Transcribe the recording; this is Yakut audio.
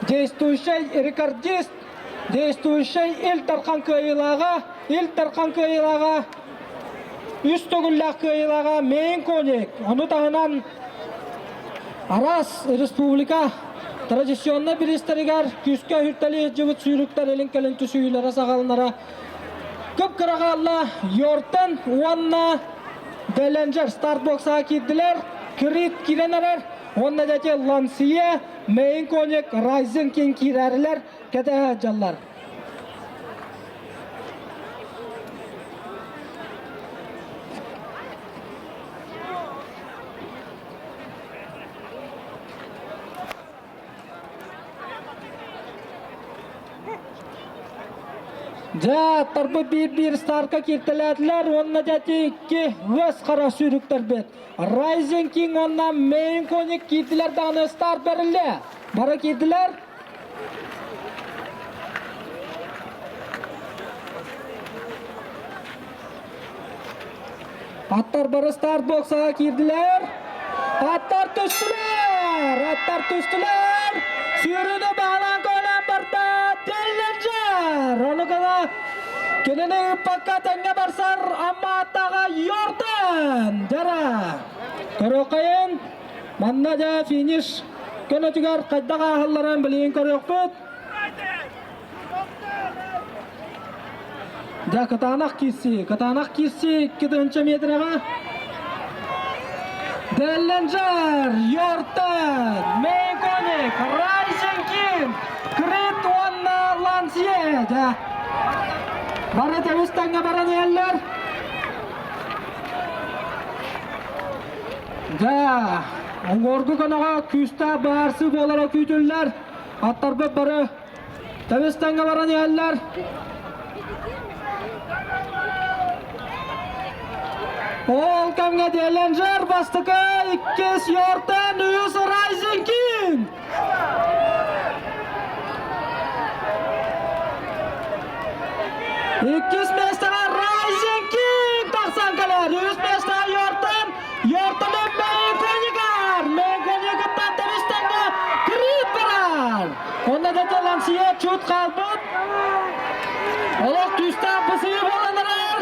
Действующай рекордист, действующай Ил Дархан кыайыылааҕа, Ил Дархан кыайыылааҕа, үс төгүллээх кыайыылааҕа Мэйин Коник. Ону таһынан араас республика традиционнай бириистэригэр күүскэ үһүртэлии сылдьыбыт сүүрүктэр илин-кэлин түсүһүүлэрэ саҕаланара кып-кыра хаалла. Йортон уонна Делленджер стартбоксаҕа киирдилэр. Крит киирэн эрэр. Уонна дьэ Лансье, Мэйин Коник, Райзен Кинг киирэрилэр кэтэһэ сылдьаллар. Дьэ, аттарбыт биир-биир старка кииртэлээтилэр уонна дьэ икки ыас хара сүүрүктэрбит. Rising King уонна Main Konik киирдилэр даҕаны старт бэриллэ. Бары киирдилэр. Аттар бары старт боксаҕа киирдилэр. Аттар түстүлэр! Аттар түстүлэр! Сүүрүүнү баһылаан көөлөөн барда Делленджер! Ону гына кинини ыыппакка тэҥҥэ барсар Амма аттаҕа Йордан! Дьара! Көрүөххэйин! Манна дьэ финиш көнөтүгэр хайдах ааһалларын билигин көрүөхпүт. Дьэ, кытаанах киирсии, кытаанах киирсии 2000 метрэҕэ. Делленджер, Йортен, Мейконик, Райзен Ким, Крит уонна Лансье. Дьэ, бары тэбис тэҥҥэ баран иһэллэр. Дьэ, уҥуоргу көмөҕө күүстээх быһаарсыы буолара күүтүллэр. Аттарбыт бары Тэбис-тэҥҥэ баран иһэллэр. Ол кэмҥэ Делленджер бастакы, иккис Йортен, үһүс Rising King. Иккис миэстэҕэ Rising King тахсан кэлэр. Үһүс миэстэҕэ Йортен, Йортены Мейконигар. Мейконигыттан тэбис-тэҥҥэ Крит барар. Онно да Лансия чут хаалбыт. Олох күүстээх бысыы буолан эрэр.